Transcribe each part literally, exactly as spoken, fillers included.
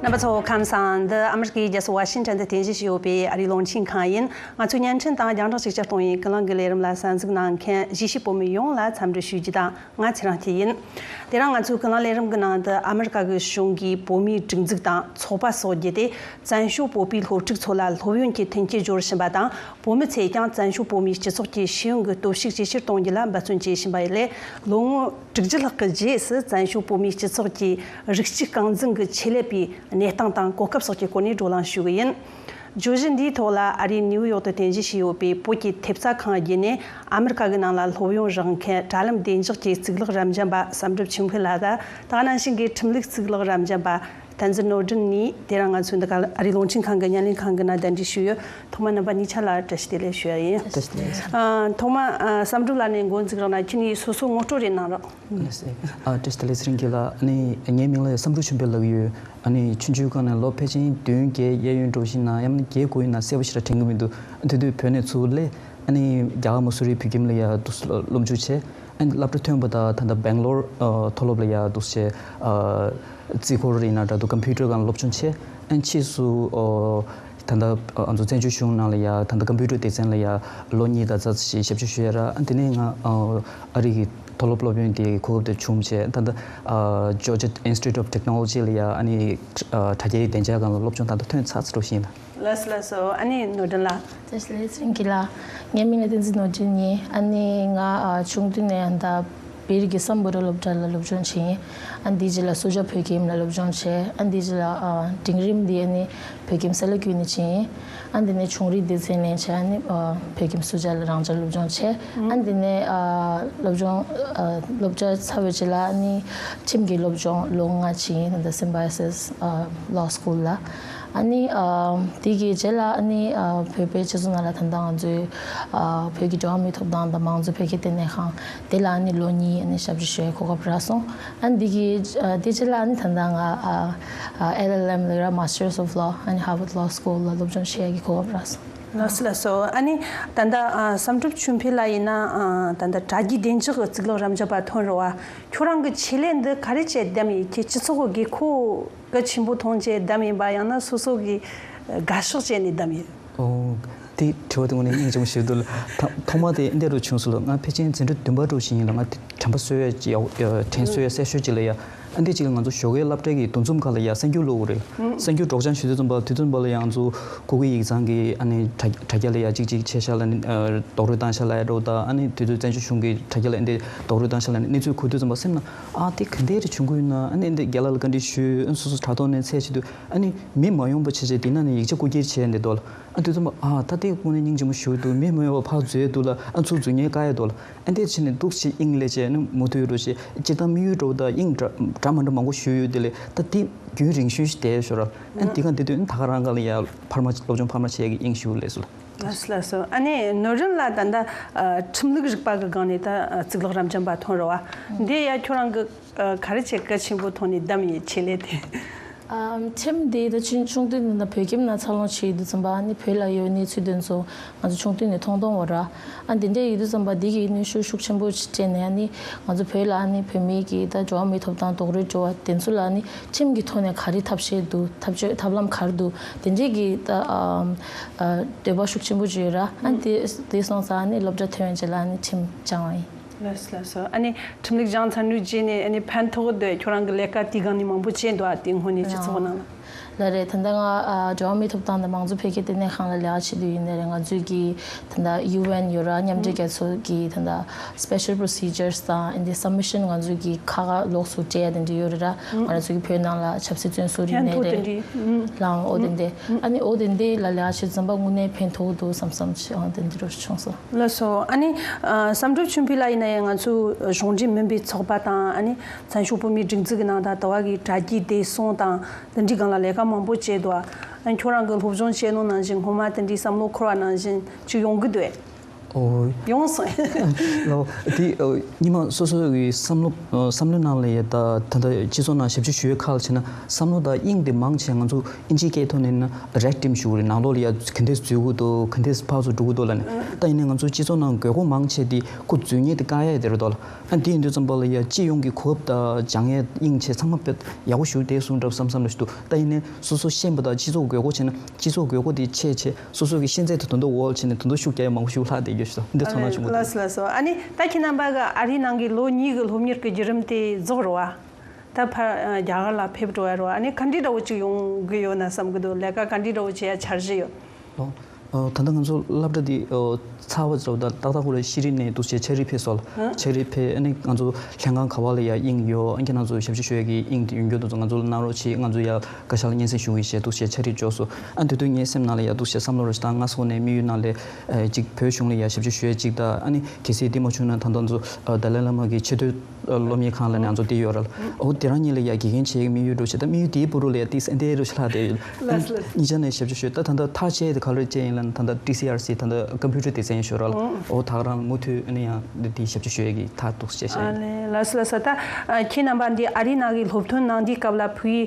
རྣམ་པ་ཚོ་ཁམས་བཟང་། འདི་ཨ་མི་རི་ཀའི་རྒྱལ་ས་ཝ་ཤིང་ཊོན་དུ་རྟེན་གཞི་བྱས་ཡོད་པའི་ཨ་རིའི་རླུང་འཕྲིན་ཁང་ཡིན། ང་ཚོའི་བརྙན་འཕྲིན་དང་རྒྱང་བསྒྲགས་ཤིག་ཆ་གཏོང་བའི་ཀུན་གླེང་གི་ལས་རིམ་ལ་གསན་གཟིགས་གནང་མཁན་གཞིས་བྱེས་བོད་མི་ཡོངས་ལ་འཚམས་འདྲི་ཞུ་རྒྱུ་དང་། ང་ཚེ་རིང་སྐྱིད་ཡིན། དེ་རིང་ང་ཚོའི་ཀུན་གླེང་ལས་རིམ་གྱི་ནང་དུ་ཨ་མི་རི་ཀ་གི་གཞུང་གིས་བོད་མིའི་སྒྲིག་འཛུགས་དང་ཚོགས་པ་སོགས་བརྒྱུད་དེ། བཙན་བྱོལ་བོད་པའི་སློབ་ཕྲུག་ཚོ་ལ་སློབ་ཡོན་གྱི་མཐུན་རྐྱེན་སྦྱོར་བཞིན་པ་དང་། བོད་མི་ཚོས་ཀྱང་བཙན་བྱོལ་བོད་མིའི་སྤྱི་ཚོགས་ཀྱི་ཤེས་ཡོན་གྱི་སྟོབས་ཤུགས་ཇེ་ཆེར་གཏོང་རྒྱུ་ལ་འབད་བརྩོན་བྱེད་བཞིན་པ་ལས། ལོ་ངོ་དྲུག་ཅུ་ལྷག་གི་རྗེས་སུ་བཙན་བྱོལ་བོད་མིའི་སྤྱི་ཚོགས་ཀྱི་རིགས་གཅིག་རྐང་འཛིན་གྱི་ཆེད་ལས་པའི་གནས་སྟངས་དང་གོ་སྐབས་སོགས་ཀྱི་སྐོར་ནས་བགྲོ་གླེང་ཞུ་གི་ཡིན། བརྗོད་གཞི་འདིའི་ཐོག་ལ་ཨ་རིའི་ནིའུ་ཡོག་ཏུ་རྟེན་གཞི་བྱས་ཡོད་པའི་བོད་ཀྱི་ཐེབས་རྩ་ཁང་བརྒྱུད་ནས་ཨ་མི་རི་ཀ་གི་ནང་ལ་སློབ་ཡོན་རག་མཁན་དྲ་ལམ་བདེ་འཇགས་ཀྱི་གཙུག་ལག་རབ་འབྱམས་པ་བསམ་གྲུབ་ཆོས་འཕེལ་ལགས་དང་། དེ་ག་ནང་བཞིན་གྱི་ཁྲིམས་ལུགས་གཙུག་ལག་རབ་འབྱམས་པ་བསྟན་འཛིན་ནོར་སྒྲོན་གཉིས། དེ་རིང་ང་ཚོའི་འདི་ག་ཨ་རིའི་རླུང་འཕྲིན་ཁང་གི་བརྙན་ལེན་ཁང་གི་ནང་གདན་འདྲེན་ཞུས་ཡོད། ཐོག་མར་རྣམ་པ་གཉིས་ཆ་ལ་བཀྲ་ཤིས་བདེ་ལེགས་ཞུ་ཡ་ཡིན། བཀྲ་ཤིས་བདེ་ལེགས། ཨ། ཐོག་མར་ཨ་བསམ་གྲུབ་ལགས་ནས་འགོ་འཛུགས་རོགས་གནང་། ཁྱེད་གཉིས་སོ་སོ་ངོ་སྤྲོད་རེ་གནང་རོགས། ཨ། བཀྲ་ཤིས་བདེ་ལེགས། ཚེ་རིང་སྐྱིད་ལགས། ཨ་ནི་ངའི་མིང་ལ་བསམ་གྲུབ་ཆོས་འཕེལ་ལབ་ཀྱི་ཡོད། ཨ་ནི་ཆུང་ཆུང་སྒང་ནས་ལོ་ཕལ་ཆེར་བདུན་བརྒྱད་གཡས་གཡོན་འགྲོ་བཞིན་ན་ཡང་ན་བརྒྱད་དགུ་ཡིན་ན་གསལ་པོ་ཞེ་དྲག་དྲན་གྱི་མི་འདུག་དེ་དུས་བོད་ནས་ཚུར་སླེབས། ཨ་ནི་རྒྱ་གར་མ་སུ་རིའི་བོད་ཁྱིམ་ལ་ཡ་འདུག་སློབ་འཇུག་བྱས། ཨ་ནི་སློབ་གྲྭ་ཐོན་པ་དང་ད་ལྟ་སྦེང་ལོར་ཨ་མཐོ་སློབ་ལ་ཡ་འདུག་བྱས། ཨ་རྩིས་འཁོར་ཡིན་ན་འདྲ་འདུག་ཀམ་པུ་ཊར་སྒང་སློབ་སྦྱོང་བྱས། ཨ་ནི་ཕྱིས་སུ་ཨོ་ད་ལྟ་ང་ཚོ་བཙན་བྱོལ་གཞུང་ནང་ལ་ཡ་ད་ལྟ་ཀམ་པུ་ཊར་སྡེ་ཚན་ལ་ཡ་ལོ་གཉིས་དང་ཙམ་ཞིག་ཞབས་ཞུ་ཞུས་ཡ་ར། ཨ་དེ་ནས་ང་ཨ་རི་གི་མཐོ་སློབ་སློབ་ཡོན་དེ་གོ་སྐབས་དེ་བྱུང་བྱས། ད་ལྟ་ཨ་Georgia Institute of Technology ལ་ཡ་ཨ་ནི་ཨ་དྲ་རྒྱའི་བདེ་འཇགས་སྒང་ལ་སློབ་སྦྱོང་ད་ལྟ་ཐོན་ཚར་ཚར་འགྲོ་བཞིན་ཡིན། ལགས་སོ་ལགས་སོ། ཨ་ནི་ནོར་སྒྲོན་ལགས། བཀྲ་ཤིས་བདེ་ལེགས། ཚེ་རིང་སྐྱིད་ལགས། ངའི་མིང་ལ་བསྟན་འཛིན་ནོར་སྒྲོན་ཡིན། ཨ་ནི་ང་ཨ་ཆུང་དུས་ནས་ཨ་ད་བོད་རིགས་ཀྱི་སམ་བྷོ་ཊ་སློབ་གྲྭ་ལ་སློབ་སྦྱོང་བྱས་ཡིན། ཨ་འདིའི་རྗེས་ལ་སུ་ཇཱ་བོད་ཁྱིམ་ལ་སློབ་སྦྱོང་བྱས། ཨ་འདིའི་རྗེས་ལ་ཨ་འབྲིང་རིམ་འདི་ཨ་ནི་བོད་ཁྱིམ་སེ་ལ་ཀུན་ནས་བྱས་ཡིན། ཨ་འདི་ནས་ཆུང་རིགས་སྡེ་ཚན་ལེན་བྱས། ཨ་ནི་ཨ་བོད་ཁྱིམ་སུ་ཇཱ་ལ་རང་འཇགས་སློབ་སྦྱོང་བྱས། ཨ་འདི་ནས་ཨ་སློབ་སྦྱོང་ཨ་སློབ་གྲྭ་ཚར་བའི་རྗེས་ལ་ཨ་ནི་ཁྲིམས་ཀྱི་སློབ་སྦྱོང་ལོ་ལྔ་བྱས་ཡིན། ད་ལྟ་Symbiosis ཨ་Law School ལ། ཨ་ནི་ཨ་དེ་གི་རྗེས་ལ་ཨ་ནི་ཨ་བོད་པའི་སྤྱི་ཚོགས་ནང་ལ་ད་ལྟ་ང་ཚོའི་ཨ་བོད་ཀྱི་འགྲོ་བ་མིའི་ཐོབ་ཐང་དང་མང་གཙོ་འཕེལ་རྒྱས་ལྟེ་གནས་ཁང་དེ་ལ་ཨ་ནི་ལོ་གཉིས་ཨ་ནི་ཞབས་ཞུ་ཞུ་ཡའི་གོ་སྐབས་རག་སོང་། ཨ་ནི་དེ་གི་ཨ་དེ་རྗེས་ལ་ཨ་ནི་ད་ལྟ་ང་ཨ་ཨ་L L M ལ་ར་Masters of Law ཨ་ནི་Harvard Law School ལ་སློབ་སྦྱོང་བྱེད་ཡ་གི་གོ་སྐབས་རག་སོང་། ལགས་སོ་ལགས་སོ། ཨ་ནི་ད་ལྟ་ཨ་བསམ་གྲུབ་ཆོས་འཕེལ་ལགས་ཡིན་ན་ཨ་ད་ལྟ་དྲ་རྒྱའི་བདེ་འཇགས་ཀྱི་གཙུག་ལག་རབ་འབྱམས་པ་ཐོན་རེད་བ། ཁྱོད་རང་གི་ཆེད་ལས་འདི་ག་རེ་བྱས་བདམས་ཡིན། ཁྱེད་སྤྱི་ཚོགས་ཀྱི་དགོས་མཁོ་གལ་ཆེན་པོ་མཐོང་བྱས་བདམས་ཡིན་པ། ཡང་ན་སོ་སོ་གི་དགའ་ཕྱོགས་བྱས་ནས་བདམས་ཡིན། ཨོ། དེ་དྲི་བ་དེ་དངོས་གནས་སྙིང་རྗེ་མོ་ཞིག་འདུག་ལ། ཐ་ཐོག་མ་དེ་འདི་རུ་བྱུང་སོང་ལ། ང་ཕལ་ཆེར་འཛིན་གྲྭ་བདུན་པ་འགྲོ་བཞིན་ཡིན་ལ། ང་དེ་དྲན་པ་གསོ་ཡ་ཅིག་ཡ་དྲན་གསོ་ཡ་གསལ་ཤོས་ཅིག་ལ་ཡ། ཨ་འདི་ཅིག་ལ་ང་ཚོ་ཞོགས་ཀའི་སློབ་གྲྭ་གི་འདུ་འཛོམས་ཁག་ལ་ཡ་གསར་འགྱུར་ཀློག་གི་རེད། གསར་འགྱུར་སྒྲོག་སྦྱང་ཞུ་དུས་ཙམ་པ་དུས་ཙམ་པ་ལ་ཡང་ང་ཚོ་གུ་གེ་ཡིག་ཚང་གི་ཨ་ནི་དྲ་དྲ་རྒྱ་ལ་ཡ་གཅིག་གཅིག་བྱས་ཤག་ལ་ནི་རྡོག་རོལ་བཏང་ཤག་ལ་ཡ་འགྲོ་ད། ཨ་ནི་དུས་ཚོད་བཙན་བྱོལ་གཞུང་གི་དྲ་རྒྱ་ལ་འདི་རྡོག་རོལ་བཏང་ཤག་ལ་ནི་གནས་ཚུལ་གོ་དུས་ཙམ་པ་སེམས་ན་ཨ་དེ་ག་འདྲས་རེ་བྱུང་གི་ཡོད་ན། ཨ་ནི་འདི་རྒན་ལགས་ལ་བཀའ་འདྲི་ཞུས། ཨ་ནི་སོ་སོ་དྲ་ཐོག་ནས་འཚོལ་བྱེད་དུས་ཨ་ནི་མི་མ་ཡོང་པ་བྱས་བྱས་དེ་ན་ནི་ཡིག་ཆ་རྐུ་འཁྱེར་བྱས་འདི་འདུག་ལ། ཨ་དུས་ཙམ་པ་ཨ་ད་དེ་དངོས་གནས་སྙིང་རྗེ་མོ་ཞིག་འདུག་མི་མ་ཡོང་བ་ཕར་འཛུལ་འདུག་ལ། ཨ་ཚུར་འཛུལ་མཁན་དཀའ་ཡ་འདུག་ལ། ཨ་འདི་བྱས་ནས་འདུག་ཅིག་དབྱིངས་སླེབས་བྱས་ནི་མུ་མཐུད་རུ་བྱས་སྤྱིར་བཏང་དམིགས་ཡུལ་འདྲ་བོ་དང་དབྱིངས་འདྲ་འདྲ་མ་འདྲ་མང་པོ་ཞུས་ཡོད། དེ་ལས་ད་དེ་རྒྱུན་རིང་ཤོས་ཤིག་བསྡད་ཤོག་ར། ཨ་འདི་ག་འདི་དུས་ཨ་ད་ག་རང་ག་ལ་ཡ་འཕར་མ་སློབ་སྦྱོང་འཕར་མ་བྱེད་ཡ་གི་དབྱིངས་ཞུ་ལས་སོ་ལ། ལགས་སོ་ལགས་སོ། ཨ་ནི་ནོར་སྒྲོན་ལགས་ད་ལྟ་ཨ་ཁྲིམས་ལུགས་རིག་པ་གི་སྒང་ནས་ད་ཨ་གཙུག་ལག་རབ་འབྱམས་པ་ཐོན་རེད་བ། འདི་ཡ་ཁྱོད་རང་གི་ཨ་ག་རེ་བྱས་གལ་ཆེན་པོ་མཐོང་ནས་བདམས་ཡིན་ཆེད་ལས་དེ། ཨམ་ཁྲིམས་དེ་ད་ཆུང་ཆུང་དུས་ནས་ད་བོད་ཁྱིམ་ནང་འཚར་ལོངས་བྱས་ཡོད་དུས་ཙམ་པ་ཨ་ནི་བོད་ལ་ཡོད་གནས་ཚུལ་དོན་ཚོ་ང་ཚོ་ཆུང་དུས་ནས་མཐོང་མཐོང་བ་ར། ཨ་འདི་འདྲ་ཡོད་དུས་ཙམ་པ་འདི་གི་གནོན་ཤུགས་ཤུགས་ཆེན་པོ་ཞིག་སྤྲད་ནས་ཨ་ནི་ང་ཚོ་བོད་ལ་ཨ་ནི་བོད་མིའི་གི་ད་འགྲོ་བ་མིའི་ཐོབ་ཐང་རྡོག་རོལ་འགྲོ་བ་དེ་ཚོ་ལ་ཨ་ནི་ཁྲིམས་ཀྱི་ཐོག་ནས་ག་རེ་ཐབས་ཤེས་འདུག་ཐབས་ཇུས་ཐབས་ལམ་ག་རེ་འདུག་དེ་འདྲའི་གི་ད་ཨམ་ཨ་འདོད་པ་ཤུགས་ཆེན་པོ་ཅིག་ཡོད་ར། ཨ་ནི་དེ་དེ་སོང་ཙང་ཨ་ནི་སློབ་གྲྭ་ཐོན་རྗེས་ལ་ཨ་ནི་ཁྲིམས་སྦྱངས་པ་ཡིན། ལགས་སོ་ལགས་སོ། ཨ་ནི་ཁྲིམས་ལུགས་སྦྱངས་ཚར་དུས་རྗེས་ནས་ཨ་ནི་ཕན་ཐོགས་འདོད་ཁྱོད་རང་གི་ལས་ཀ་དེའི་སྒང་ནས་མང་པོ་བྱས་འདུག་ཨ་དེ་སྔོན་ནས་སྤྱི་ཚོགས་ནང་ལ། ལགས་རེད། ད་ལྟ་ང་ཨ་འགྲོ་བ་མིའི་ཐོབ་ཐང་དང་མང་གཙོ་འཕེལ་རྒྱས་ལྟེ་གནས་ཁང་ལ་ལས་ཀ་བྱེད་དུས་ཡིན་ནའི་རེད། ང་ཚོའི་གི་ད་ལྟ་ཡུ་ཨེན་ཡོད་ར། མཉམ་འབྲེལ་རྒྱལ་ཚོགས་ཀྱི་ད་ལྟ་special procedures དང་ཨ་ནི་submission ང་ཚོའི་གི་ཁ་ཁ་ལོགས་སུ་སྤྲད་ཡ་དེ་འདྲ་ཡོད་རེད་ར། ང་རང་ཚོའི་གི་བོད་ནང་ལ་ཆབ་སྲིད་བཙོན་ཟུར་ཡིན་ནའི་རེད། ལའང་ཨོ་དེ་འདྲ་ཨ་ནི་ཨོ་དེ་འདྲ་ལ་ལས་ཀ་བྱེད་དུས་ཙམ་པ་དངོས་གནས་ཕན་ཐོགས་འདུག་བསམ་བསམ་ཞིག་ཨ་དེ་འདྲ་རུ་བྱུང་སོང་། ལགས་སོ། ཨ་ནི་ཨ་བསམ་གྲུབ་ཆོས་འཕེལ་ལགས་ཡིན་ན་ཡང་ང་ཚོའི་གཞུང་འབྲེལ་མིན་པའི་ཚོགས་པ་དང་ཨ་ནི་བཙན་བྱོལ་བོད་མིའི་སྒྲིག་འཛུགས་ཀྱི་ནང་དང་དུ་བ་གི་དྲ་རྒྱའི་བདེ་སྲུང་དང་དེ་འདྲའི་སྒང་ལ་ལས་ཀ་མང་པོ་བྱས་འདུག་ཨ་ནི་ཁྱོད་རང་གི་སློབ་སྦྱོང་བྱས་ནོ་ནང་བཞིན་སྔོན་མ་དེ་འདྲའི་བསམ་བློ་འཁོར་བ་ནང་བཞིན་ཅིག་ཡོང་གི་འདུག་ཡོང་སོང་། ལོ། དེ་ཉི་མ་སོ་སོ་གི་བསམ་བློ་བསམ་བློའི་ནང་ལ་ཡ་ད་ད་ལྟ་སྤྱི་ཚོགས་ནང་ཞབས་ཕྱི་ཞུ་ཡས་ཁག་ལ་བྱས་ན་བསམ་བློ་དང་དབྱིངས་དེ་མང་ཆེ་ང་ཚོ་ཨིན་ཇིའི་སྐད་ཐོག་ནས་ན་རེག་ཊིམ་ཞུ་གི་རེད། ནང་ལོགས་ལ་ཡ་ག་འདྲས་འཛུལ་གི་འདུག་ག་འདྲས་ཕར་ཚུར་འགྲོ་གི་འདུག་ལབ་ནས། ད་ཡིན་ནའི་ང་ཚོ་སྤྱི་ཚོགས་ནང་དགོས་མཁོ་མང་ཆེ་དེ་ཁོ་འཛུལ་མཁན་དེ་བཀག་ཡས་དེ་རེད་འདུག་ལ། ཨ་འདི་ཡིན་དུས་ཙམ་པ་ལ་ཡ་སྤྱི་ཡོངས་ཀྱི་གོ་སྐབས་དང་སྦྱང་ཡས་དབྱིངས་ཆེ་ཚང་མ་དཔེ་ཡག་པོ་ཞིག་བསྡད་སོང་འདྲ་བསམ་བསམ་འདྲ་ཞིག་འདུག་ད་ཡིན་ནའི་སོ་སོ་ཤེས་པ་དང་སྤྱི་ཚོགས་དགོས་མཁོ་བྱས་ན་སྤྱི་ཚོགས་དགོས་མཁོ་དེ་ཆེ་ཆེ། སོ་སོ་གི་ཤེས་ཚད་དེ་དོན་དུ་འོག་བྱས་ནས་དོན་དུ་ཤུགས་རྒྱག་ཡ་མང་པོ་ཞིག་ལྷག་བསྡད་རྒྱུ་ཞིག་འདི་ཚོ་ན་བྱུང་གི་འདུག་ལགས་སོ་ལགས་སོ། ཨ་ནི་ད་ཁྱེད་རྣམ་པ་གི་ཨ་རིའི་ནང་གི་ལོ་གཉིས་ཀྱི་སློབ་གཉེར་གྱི་བརྒྱུད་རིམ་དེ་རྫོགས་རོ་བ། ད་ཕར་རྒྱ་གར་ལ་ཕེབས་འགྲོ་བ་རོ་བ། ཨ་ནི་ག་འདྲའི་འདྲ་བོ་ཅིག་ཡོང་གི་ཡོད་ན་བསམ་གི་འདུག་ལས་ཀ་ག་འདྲའི་འདྲ་བོ་བྱེད་ཡ་འཆར་གཞི་ཡོད། ཨོ། ད་ལྟ་ང་ཚོ་སློབ་གྲྭ་འདི་ཚར་བ་ཚོ་ད་ཏག་ཏག་ཁོ་ར་ཤེས་རིག་ནས་འདུག་བྱས་ཆ་རིག་ཕེབས་སོང་། ཆ་རིག་ཕེབས། ཨ་ནི་ང་ཚོ་ལྷན་ཁང་ག་བ་ལ་ཡ་དབྱིངས་ཡོད། ཨ་ཁྱེད་རང་ཚོ་ཞབས་ཕྱི་ཞུ་ཡ་གི་དབྱིངས་དེ་ཡོད་འགྱོ་འདུག་ང་ཚོ་ལ་གནང་རོགས་བྱེད། ང་ཚོ་ཡ་བཀའ་ཤག་ལ་སྙན་སེང་ཞུ་གི་བྱས་འདུག་བྱས་ཆ་རིག་འབྱོར་སོང་། ཨ་འདི་དུས་ངའི་སེམས་ནང་ལ་ཡ་འདུག་བྱས་བསམ་བློ་ར་ཞིག་བཏང་། ང་སོང་ནས་དམིགས་ཡུལ་ནང་ལ་ཅིག་བོད་གཞུང་ལ་ཡ་ཞབས་ཕྱི་ཞུ་ཡ་ཅིག་དང་། ཨ་ནི་གལ་སྲིད་དེ་མ་བྱུང་ན་ད་ལྟ་ང་ཚོ་ཏཱ་ལའི་བླ་མ་གི་ཆེས་མཐོའི་སློབ་གཉེར་ཁང་ལ་ནས་ང་ཚོ་དེ་ཡོད་ར་ལ། ཨོ་དེ་རང་ཉིད་ལ་ཡ་དགེ་རྒན་བྱེད་ཡ་དམིགས་ཡུལ་འདྲ་བོ་བྱས། ད་དམིགས་ཡུལ་དེའི་པུ་རུ་ལ་ཡ་ཏིག་སེ་འདི་འདྲ་བོ་ཞིག་ལྷག་བསྡད་ཡོད། ལགས་སོ་ལགས་སོ། གཉིས་ཆ་ནས་ཞབས་ཕྱི་ཞུས། ད་ད་ལྟ་ཐག་བཅད་དེ་ག་ལེར་བཅད་ཡིན་ལབ་ན་ད་ལྟ་ཊི་སི་ཨར་སི་ད་ལྟ་ཀམ་པུ་ཊར་སྡེ་ཚན་ཞུ་ར་ལ། ཨོ་ད་ག་རང་མུ་མཐུད་ཨ་ནི་ཡང་འདི་ཞབས་ཕྱི་ཞུ་ཡ་གི་ཐག་གཏུགས་བྱས་བྱས་ཡིན། ལགས་སོ་ལགས་སོ། ད་ཁྱེད་རྣམ་པ་འདི་ཨ་རིའི་ནང་གི་སློབ་ཐོན་གནང་དུས་སྐབས་ལ་ཕ་གིའི་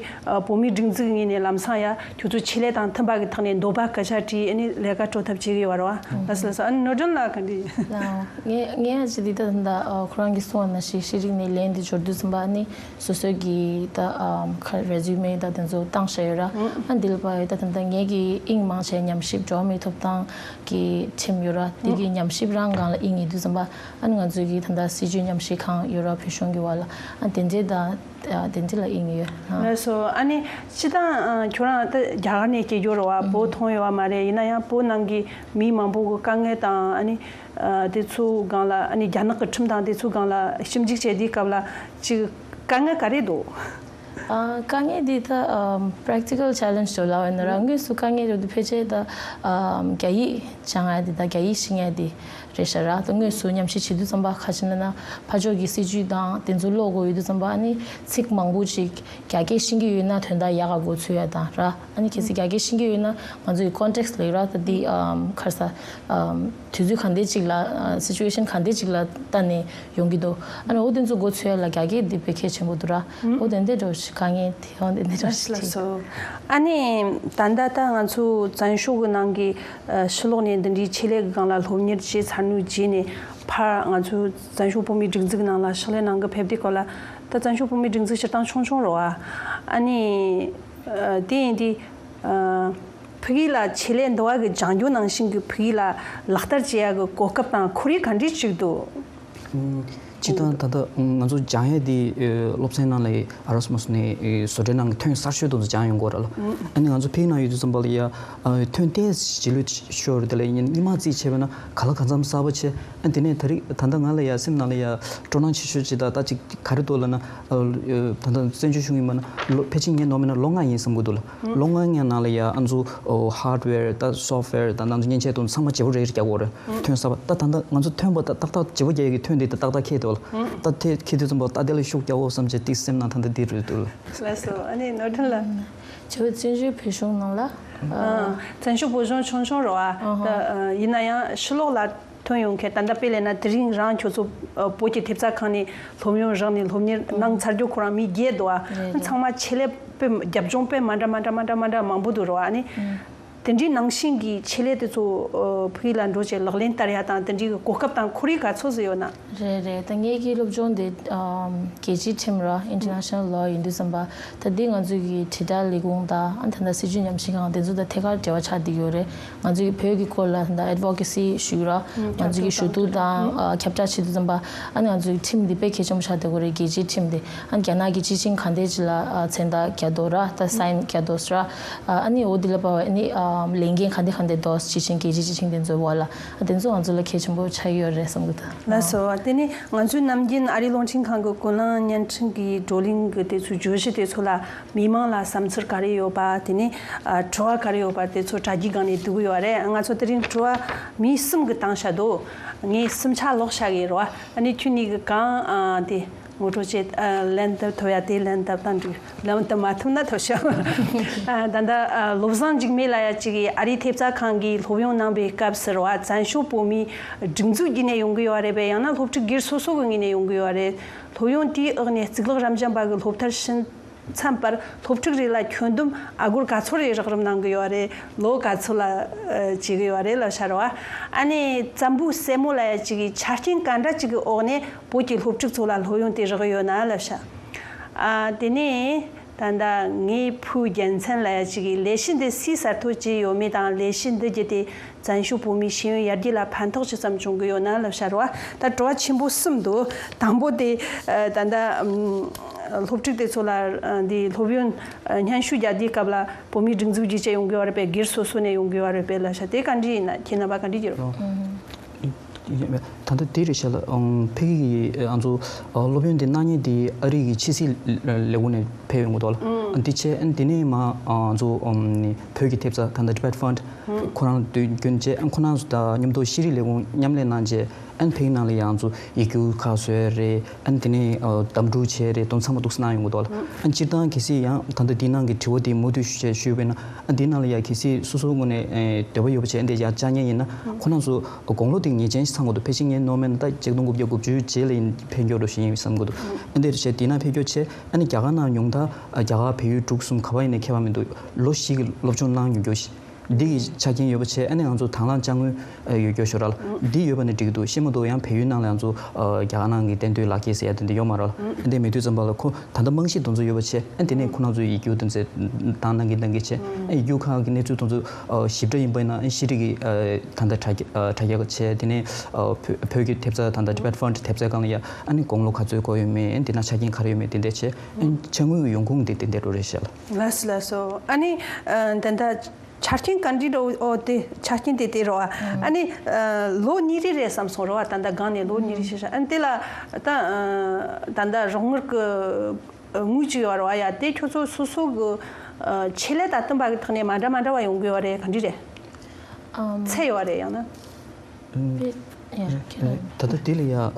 བོད་མིའི་སྒྲིག་འཛུགས་ངོས་ནས་ལམ་སང་ཡ་ཁྱོད་ཚོ་ཆེད་ལས་དང་མཐུན་པ་གི་ཐོག་ནས་འདོད་པ་སྐད་ཆ་དྲིས། ཨ་ནི་ལས་ཀ་སྤྲོད་ཐབས་བྱེད་ཀྱི་ཡོད་ར་བ། ལགས་སོ་ལགས་སོ། ཨ་ནི་ནོར་སྒྲོན་ལགས་ག་འདྲ་ཡིན། ལའོ། ངས་ངས་ཨ་ཅི་འདི་ད་ད་ཁོ་རང་གིས་གསུངས་པ་ནང་བཞིན་ཤེས་རིག་ནས་ལན་འདི་འབྱོར་དུས་ཙམ་པ་ཨ་ནི་སོ་སོའི་གི་ད་ཨམ་ཁ་རེ་ཟུ་མེ་ད་དེ་ཚོ་བཏང་བཞག་ཡོད་ར། ཨ་འདི་ལ་དཔག་ཡོད་ད་ད་ད་ངས་གི་དབྱིངས་མང་ཆེ་ཉམས་ཞིབ་འགྲོ་བ་མིའི་ཐོབ་ཐང་གི་ཁྲིམས་ཡོད་ར། དེ་གི་ཉམས་ཞིབ་རང་སྒང་ལ་དབྱིངས་ཡིན་དུས་ཙམ་པ་ཨ་ནི་ང་ཚོའི་གི་ད་ད་སྲིད་བྱུས་ཉམས་ཞིབ་ཁང་ཡོད་ར་བོད་གཞུང་གི་བར་ལ། ཨ་དེ་འདྲའི་ད་དེ་འདྲའི་ལ་དབྱིངས་ཡོད། ལགས་སོ། ཨ་ནི་སྤྱི་བཏང་ཁྱོད་རང་ད་རྒྱ་གར་ནས་སྐྱེས་རྒྱུ་རེད་བ། བོད་མཐོང་ཡོད་བ་མ་རེད། ཡིན་ན་ཡང་བོད་ནང་གི་མི་མང་པོ་གི་དཀའ་ངལ་དང་ཨ་ནི་ཨ་དེ་ཚོའི་སྒང་ལ། ཨ་ནི་རྒྱ་ནག་གི་ཁྲིམས་དང་དེ་ཚོའི་སྒང་ལ་ཞིབ་འཇུག་བྱས་དུས་སྐབས་ལ་ཅིག་དཀའ་ངལ་ག་རེ་འདུག་ཨ་དཀའ་ངལ་འདི་ད་ཨམ་practical challenge ཟེར་ལབ་ཡོད་ན་ར། དངོས་སུ་དཀའ་ངལ་རེད་འདུག་ཕལ་ཆེར་ད་ཨམ་རྒྱ་ཡིག་སྦྱང་ཡ་འདི་ད་རྒྱ་ཡིག་ཤེས་ཡ་འདི་རེད་ཤག་ར། ད་དངོས་སུ་ཉམས་ཞིབ་བྱེད་དུས་ཙམ་པ་ཁ་ཕྱེ་ན་ན་ཕར་ཕྱོགས་ཀྱི་སྲིད་ཇུས་དང་དེ་ཚོ་ཀློག་དགོས་ཡོད་དུས་ཙམ་པ་ཨ་ནི་ཚིག་མང་པོ་ཅིག་རྒྱ་སྐད་ཤེས་ཀྱི་ཡོད་ན་དོན་དག་ཡག་ག་གོ་ཚུད་ཡ་དང་ར། ཨ་ནི་གལ་སྲིད་རྒྱ་སྐད་ཤེས་ཀྱི་ཡོད་ན་ང་ཚོ་ཡི་context ལ་ཡོད་ར། ད་འདི་ཨམ་ཁར་ས་ཨམ་དུས་ཚོད་ག་འདྲ་ཅིག་ལ་ཨ་situation ག་འདྲ་ཅིག་ལ་ལྟ་ནས་ཡོང་གི་འདུག་ཨ་ནི་འོ་དེ་ཚོ་གོ་ཚུད་ཡ་ལ་རྒྱ་སྐད་འདི་དཔེ་གལ་ཆེན་པོ་འདུག་ར། འོ་དེ་འདྲ་འདྲ་བོ་ཞིག་དཀའ་ངལ་དེ་འོ་དེ་འདྲ་འདྲ་བོ་ཞིག་ལགས་སོ། ཨ་ནི་ད་ལྟ་ད་ང་ཚོ་བཙན་བྱོལ་གི་ནང་གི་ཨ་ཕྱི་ལོགས་ནས་འདི་འདྲའི་ཆེད་ལས་ཀྱི་སྒང་ལ་སློབ་གཉེར་བྱས་ཚར་ནས་རྗེས་ནས་ཕར་ང་ཚོ་བཙན་བྱོལ་བོད་མིའི་སྒྲིག་འཛུགས་ནང་ལ་ཕྱག་ལས་གནང་གི་ཕེབས་དུས་སྐབས་ལ། ད་བཙན་བྱོལ་བོད་མིའི་སྒྲིག་འཛུགས་སྤྱིར་བཏང་ཆུང་ཆུང་རེད་བ། ཨ་ནི་ཨ་དེ་ཡིན་དུས་ཨ་ཕ་གི་ལ་ཆེད་ལས་འདི་བ་གི་སྦྱང་རྒྱུ་ནང་བཞིན་གྱི་ཕ་གི་ལ་ལག་བསྟར་བྱེད་ཡ་གི་གོ་སྐབས་དང་ཁོར་ཡུག་ག་འདྲ་ཅིག་འདུག་སྤྱིར་བཏང་ད་ལྟ་ང་ཚོ་སྦྱང་ཡས་དེ་སློབ་ཚན་ནང་ལ་ཨེ་ར་སི་མ་སི་ནས་ཨེ་བཟོ་གྲྭའི་ནང་གི་ཐོན་གསར་ཤོས་དེ་ཚོ་སྦྱང་ཡོང་གི་ཡོད་རེད་ལ། ཨ་ནི་ང་ཚོ་ཕ་གི་ནང་ཡོད་དུས་ཙམ་པ་ལ་ཡ་ཨ་ཐོན་ཏོག་ཙམ་རྗེས་ལུས་ཤོར་རེད། དེ་ལ་ཡིན་སྔོན་མ་རྩིས་བྱས་པ་ན་ག་ལ་གང་འཚམ་གསར་པ་བྱས། ཨ་དེ་ནས་ད་རེས་ད་ལྟ་ང་ལ་ཡ་སེམས་ནང་ལ་ཡ་སྤྲོ་སྣང་ཆེ་ཤོས་ཅིག་ད་ལྟ་ཅིག་ག་རེ་འདུག་ལབ་ན། ཨ་ད་ལྟ་བཙན་བྱོལ་གཞུང་ཡིན་པ་ན་ལོ་ཕལ་ཆེར་ངས་ནོར་མེད་ན་ལོ་ལྔ་ཡིན་བསམ་གྱི་འདུག་ལ། ལོ་ལྔ་ནང་ལ་ཡ་ཨ་ཚོ་ཨོ་hardware ད་software ད་ང་ཚོ་མཉེན་ཆས་དང་ཚང་མ་བརྗེ་པོ་རེ་རེ་རྒྱག་དགོས་རེད། ཐོན་གསར་པ་ད་ད་ལྟ་ང་ཚོ་ཐོན་པ་ད་ཏག་ཏག་བརྗེ་པོ་རྒྱག་ཡག་གི་ཐོན་དེ་ད་ཏག་ཏག་ཁེལ་འདུག་ལ། ད་དེ་ཁེལ་དུས་ཙམ་པ་ད་དེ་ལ་ཤུགས་རྒྱག་འོ་བསམ་བྱས་ཏིག་སེམས་ནང་ད་ལྟ་འདི་རེད་འདུག་ལ། ལགས་སོ། ཨ་ནི་ནོར་སྒྲོན་ལགས། བྱས་པ་བཙན་བྱོལ་བོད་གཞུང་ནང་ལ། ཨ་བཙན་བྱོལ་བོད་གཞུང་ཆུང་ཆུང་རེད་བ། ད་ཡིན་ན་ཡང་ཕྱི་ལོགས་ལ་ཐོན་ཡོང་མཁན་ད་ལྟ་དཔེ་ལེན་ན་དེ་རིང་རང་ཁྱོད་ཚོ་ཨ་བོད་ཀྱི་ཐེབས་རྩ་ཁང་ནས་སློབ་ཡོན་རག་ནས་སློབ་གཉེར་གནང་ཚར་རྒྱུ་ཁོ་རང་མི་བརྒྱད་འདུག་བ། རེད་རེད། ཚང་མ་ཆེད་ལས་དཔེ་རྒྱབ་ལྗོངས་དཔེ་མ་འདྲ་མ་འདྲ་མ་འདྲ་མ་འདྲ་མང་པོ་འདུག་རེད་བ། ཨ་ནི་དེ་འདྲའི་ནང་བཞིན་གྱི་ཆེད་ལས་དེ་ཚོ་ཨ་ཕ་གི་ལ་འགྲོ་བྱས་ལག་ལེན་བསྟར་ཡ་དང་དེ་འདྲའི་གི་གོ་སྐབས་དང་ཁོར་ཡུག་ག་ཚོད་ཙམ་ཡོད་ན། རེད་རེད། ད་ངེད་ཀྱི་སློབ་སྦྱོང་དེ་ཨམ་རྒྱལ་སྤྱིའི་ཁྲིམས་ར་International Law ཡིན་དུས་ཙམ་པ་ད་འདི་ང་ཚོའི་གི་དྲིལ་བསྒྲགས་ལས་ཁུངས་དང་ཨ་ད་ལྟ་སྲིད་བྱུས་ཉམས་ཞིབ་ཁང་དེ་ཚོ་དང་ཐད་ཀར་འབྲེལ་བ་ཆགས་བསྡད་ཡོད་རེད། ང་ཚོའི་བོད་ཀྱི་སྐོར་ལ་ད་advocacy ཞུ་ར། ང་ཚོའི་ཞུ་གཏུག་དང་ཨ་ཁྱབ་བསྒྲགས་བྱེད་དུས་ཙམ་པ་ཨ་ནི་ང་ཚོའི་ཁྲིམས་འདི་དཔེ་གལ་ཆེན་པོ་ཆགས་བསྡད་ཡོད་རེད། རྒྱལ་སྤྱིའི་ཁྲིམས་འདི་ཨ་ནི་རྒྱ་ནག་གི་སྤྱི་ཆིངས་ག་འདྲས་ཅིག་ལ་ཨ་མཚན་རྟགས་རྒྱག་འདུག་ར། ད་sign རྒྱག་འདུག་ར། ཨ་ནི་འོ་འདི་ལ་དཔག་པའི་ཨ་ནི་ཨ་ལས་འགན་ག་འདྲ་ག་འདྲ་འདུག་སྤྱི་ཆིངས་རྒྱལ་སྤྱིའི་སྤྱི་ཆིངས་དེ་ཚོའི་འོག་ལ་ཨ་དེ་ཚོ་ང་ཚོ་ལ་གལ་ཆེན་པོ་ཆགས་ཡོད་རེད་བསམ་གི་འདུག་ལགས་སོ། དེ་ནི་ང་ཚོའི་ནམ་རྒྱུན་ཨ་རིའི་རླུང་འཕྲིན་ཁང་གི་ཀུན་གླེང་བརྙན་འཕྲིན་གྱི་བགྲོ་གླེང་གི་དེ་ཚོའི་བརྗོད་གཞི་དེ་ཚོ་ལ་མི་མང་ལ་བསམ་ཚུལ་ག་རེ་ཡོད་པ། དེ་ནས་ཨ་དྲི་བ་ག་རེ་ཡོད་པ་དེ་ཚོ་དྲ་རྒྱའི་སྒང་ནས་བསྡུ་གི་ཡོད་རེད། ང་ཚོ་དེ་རིང་དྲི་བ་མི་གསུམ་གྱིས་བཏང་བཞག་འདུག་ངས་གསུམ་ཆ་ཀློག་བཞག་གི་རེད་བ། ཨ་ནི་ཁྱོད་གཉིས་ཀྱིས་གང་ཨ་དེ་ ངོ་སྤྲོད་བྱེད། ཨ། ལན་བཏབ་ཐུབ་ཡ་དེ་ལན་བཏབ་དང་འགྲིག་ལན་བཏབ་མ་ཐུབ་ན་ཐུབ་ཤག་ཨ། ད་ལྟ། ཨ། བློ་བཟང་འཇིགས་མེད་ལབ་ཡ་ཅིག་གིས་ཨ་རིའི་ཐེབས་རྩ་ཁང་གི་སློབ་ཡོན་གནང་བའི་སྐབས་སུ་རེད་བ། བཙན་བྱོལ་བོད་མིའི་སྒྲིག་འཛུགས་བརྒྱུད་ནས་ཡོང་གི་ཡོད་རེད་པས། ཡང་ན་སློབ་ཕྲུག་སྒེར་སོ་སོ་གི་ངོས་ནས་ཡོང་གི་ཡོད་རེད། སློབ་ཡོན་དེའི་འོག་ནས་གཙུག་ལག་རབ་འབྱམས་པ་གི་སློབ་མཐར་ཕྱིན་མཚམས་པར་སློབ་ཕྲུག་རེ་ལ་ཁྱོན་བསྡོམས་ཨ་སྒོར་ག་ཚོད་རེ་རག་རིམ་གནང་གི་ཡོད་རེད། ལོ་ག་ཚོད་ལ། ཨ། བྱེད་གི་ཡོད་རེད་ལབ་ཤག་རེད་བ། ཨ་ནི་བཙན་པོ་སྲས་མོ་ལབ་ཡ་ཅིག་གིས་ཆ་རྐྱེན་ག་འདྲ་ཅིག་གི་འོག་ནས་བོད་ཀྱི་སློབ་ཕྲུག་ཚོ་ལ་སློབ་ཡོན་དེ་རག་གི་ཡོད་ན་ལབ་ཤག་ཨ། དེ་ནས་ད་ལྟ་ངའི་ཕུའུ་རྒྱལ་མཚན་ལབ་ཡ་ཅིག་གིས་ལས་གཞི་འདི་སུས་གསར་གཏོད་བྱས་ཡོད་མེད་དང་། ལས་གཞི་འདི་བརྒྱུད་དེ་བཙན་བྱོལ་བོད་མིའི་ཤེས་ཡོན་ཡར་རྒྱས་ལ་ཕན་ཐོགས་ཇི་ཙམ་བྱུང་གི་ཡོད་ན་ལབ་ཤག་རེད་བ། ད་དྲི་བ་ཆེན་པོ་གསུམ་འདུག་དང་པོ་དེ། ཨ། ད་ལྟ། ཨམ། སློབ་ཕྲུག་དེ་ཚོ་ལ། ཨ། འདི་སློབ་ཡོན། ཨ། སྙན་ཞུ་རྒྱག་དུས་སྐབས་ལ་བོད་མིའི་སྒྲིག་འཛུགས་བརྒྱུད་བྱས་ཡོང་གི་ཡོད་རེད་པས། སྒེར་སོ་སོ་ནས་ཡོང་གི་ཡོད་རེད་པས་ལབ་ཤག་དེ་ག་འདྲ་ཡིན་ན། ཁྱེད་རྣམ་པ་ག་འདྲ་ཡིན་རོ། ད་ལྟ་དེ་རེད་ཤག་ལ། ཨང་། ཕ་གི་གི། ཨ། ང་ཚོ། ཨ། སློབ་ཡོན་དེ་གནང་མཁན་དེ་ཨ་རི་གི་ཕྱི་སྲིད་ལས་ཁུངས་ནས་ཕེབས་ཡོང་གི་འདུག་ལ། ཨ། དེ་བྱས། ཨ། དེ་ནས་མར། ཨ། ང་ཚོ། ཨམ། བོད་ཀྱི་ཐེབས་རྩ་ད་ལྟ་Tibet Fund ཁོ་རང་དུས་རྒྱུན་བྱས། ཨ། ཁོ་རང་ཚོ་དང་མཉམ་དུ་ཤེས་རིག་ལས་ཁུངས་མཉམ་ལས་གནང་བྱས། ཨ་ནི་ཕ་གི་ནང་ལ་ཡང་ཚོ་ཡིག་རྒྱུགས་ཁག་བཟོས་རེད། ཨ་ནི་དེ་ནས། ཨ། གདམ་འཕྲུལ་བྱས་རེད། དེ་ཚང་མ་འདུག་སེ་གནང་ཡོང་གི་འདུག་ལ། ཨ་ནི་སྤྱིར་བཏང་གལ་སྲིད་ཡང་ད་ལྟ་འདི་ནང་གི་དྲི་བ་དེ་མུ་མཐུད་ཞུ་བྱས་ཞུས་པ་ཡིན་ན། ཨ། འདི་ནང་ལ་ཡ་གལ་སྲིད་སོ་སོའི་ངོས་ནས། ཨེ། འདོད་པ་ཡོད་པ་བྱས་འདི་ཡར་བཅར་མཁན་ཡིན་ན། ཁོ་རང་ཚོ་དགུང་ལོ་དེ་ངེས་ཅན་ཞིག་ཚང་དགོས་འདུག་ཕལ་ཆེར་ངས་མནོ་མེད་ན་ད་ཆིག་སྟོང་དགུ་བརྒྱ་དགུ་བཅུ་རྗེས་ལ་ཡིན་ཕེབས་མགྱོགས་འགྲོ་ཞིག་ཡིན་བསམ་གྱི་འདུག་ཨ། འདིར་བྱས་འདི་ནང་ཕེབས་མགྱོགས་བྱས། ཨ་ནི་རྒྱ་གར་ནང་ཉུང་མཐར། ཨ། རྒྱ་གར་བལ་ཡུལ་དྲུག་གསུམ་ག་པར་ཡིན་ནའི་ཁྱད་པར་མི་འདུག་ལོ་བཞི་གི་སློབ་སྦྱོང་གནང་ཡོང་རྒྱུ་ཞིག་འདི་གི་ཆ་རྐྱེན་ཡོད་པ་བྱས། ཨ་ནི་ང་ཚོ་དང་བླངས་དཔྱ་དངུལ། ཨ། ཡོད་རྒྱུ་ཞིག་རེད་ལ། འདི་ཡོད་པ་ནི་འགྲིག་གི་འདུག་ཤེས་མ་གཏོགས་ཡང་བལ་ཡུལ་ནང་ལ་ང་ཚོ། ཨ། རྒྱ་གར་ནང་གི་གཏན་སྡོད་ལག་འཁྱེར་ཟེར་ཡ་དེ་འདྲ་ཡོད་མ་རེད་ལ། ཨ། འདི་མེད་དུས་ཙམ་པ་ལ་ཁོ་ད་ལྟ་རྨང་གཞི་དེ་ཚོ་ཡོད་པ་བྱས། ཨ། དེ་ནས་ཁོ་རང་ཚོ་ཡིག་རྒྱུགས་དེ་ཚོ་བཏང་གནང་གི་གནང་གི་བྱས། ཨ། ཡིག་རྒྱུགས་ཁག་གི་གནས་ཚུལ་དེ་ཚོ། ཨ། ཞིབ་ཕྲ་ཡིན་པ་ཡིན་ན། ཨ། ཤེས་རིག་གི། ཨ། ད་ལྟ་དྲ་རྒྱ། ཨ། དྲ་རྒྱ་བྱས། དེ་ནས། ཨ། བོད་བོད་ཀྱི་ཐེབས་རྩ་ད་ལྟ་Tibet Fund ཐེབས་རྩའི་སྒང་ལ་ཡ། ཨ་ནི་དགུང་ལོ་ག་ཚོད་འགོར་ཡོད་མེད། ཨ་ནི་དེ་ན་ཆ་རྐྱེན་ག་རེ་ཡོད་མེད་དེ་འདྲ་བྱས། ཨ། དཔྱ་དངུལ་གྱི་ཡོང་ཁུངས་དེ་དེ་འདྲ་འགྲོ་རེད་ཤག་ལ། ལགས་སོ། ལགས་སོ། ཨ་ནི། ཨ། ད་ལྟ་ཆ་རྐྱེན་ག་འདྲ་འདྲ་བོ། ཨོ། དེ་ཆ་རྐྱེན་དེ་དེ་རེད་བ། ཨ་ནི། ཨ། ལོ་གཉིས་རེ་རེད་བསམ་སོང་རེད་བ། ད་ལྟ་སྒང་ནས་ལོ་གཉིས་རེ་བྱས་ཤག་ཨ་ནི་དེ་ལ་ད། ཨ། ད་ལྟ་རོགས་དངུལ་གྱི་དངུལ་ཅིག་ཡོད་རེད་བ་ཡ། དེ་ཁྱོད་ཚོ་སོ་སོ་གི། ཨ། ཆེད་ལས་དང་བསྟུན་པ་གི་ཐོག་ནས་མ་འདྲ་མ་འདྲ་བ་ཡོང་གི་ཡོད་རེད། ག་འདྲ་རེད། ཨམ། ཚད་ཡོད་རེད། ཡང་ན། ཨ། ཡ། ཁྱེད་རང་། ད་ལྟ་དེ་ལ་ཡ། ཨ།